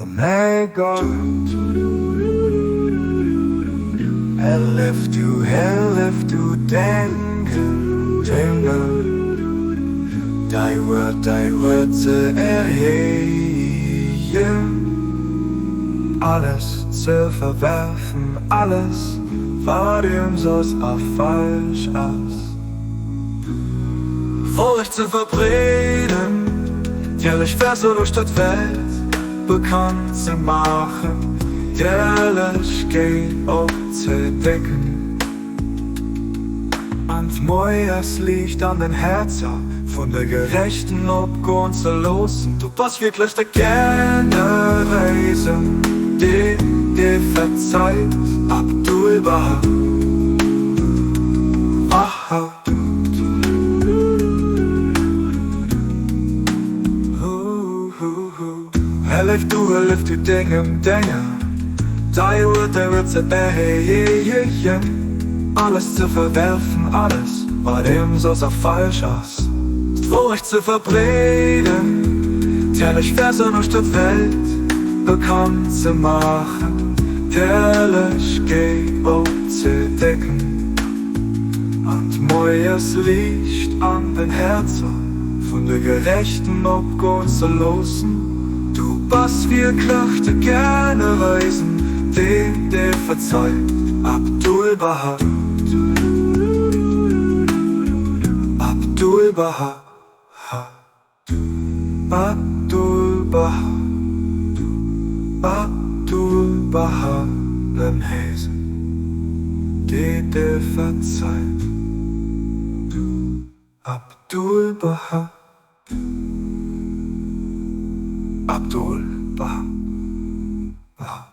O mäi Gott. Hëllef du, hëllef du dengem Dénger, däi Wuert, däi Wuert ze erhéijen. Alles ze verwerfen, alles wat ëmsoss a falsch ass. Wourecht ze verbreeden, d'herrlech Verser uechter d'Welt bekannt ze maachen, d'Ehrlechkeet opzedecken an d'Moiesliicht an den Häerzer vun de Gerechten opgoen ze loossen. Du bass wierklech de Generéisen, deen dir verzeit, Abdu'l-Bahá. Hëllef du, hëllef du dengem Dénger, däi Wuert, däi Wuert ze behéijen, alles ze verwerfen, alles wat ëmsoss a falsch ass, d'Wourecht ze verbreeden, d'herrlech Verser uechter d'Welt bekannt ze maachen, d'Ehrlechkeet opzedecken. An d'Moiesliicht an den Häerzer vun de Gerechten opgoen ze loossen. Du bass wierklech de Generéisen, deen dir verzeit. Abdu'l-Bahá. Abdu'l-Bahá. Abdu'l-Bahá, Abdu'l-Bahá, Lemhesen, dee dir verzeit. Abdu'l-Bahá, Abdu'l-Bahá, Bahá.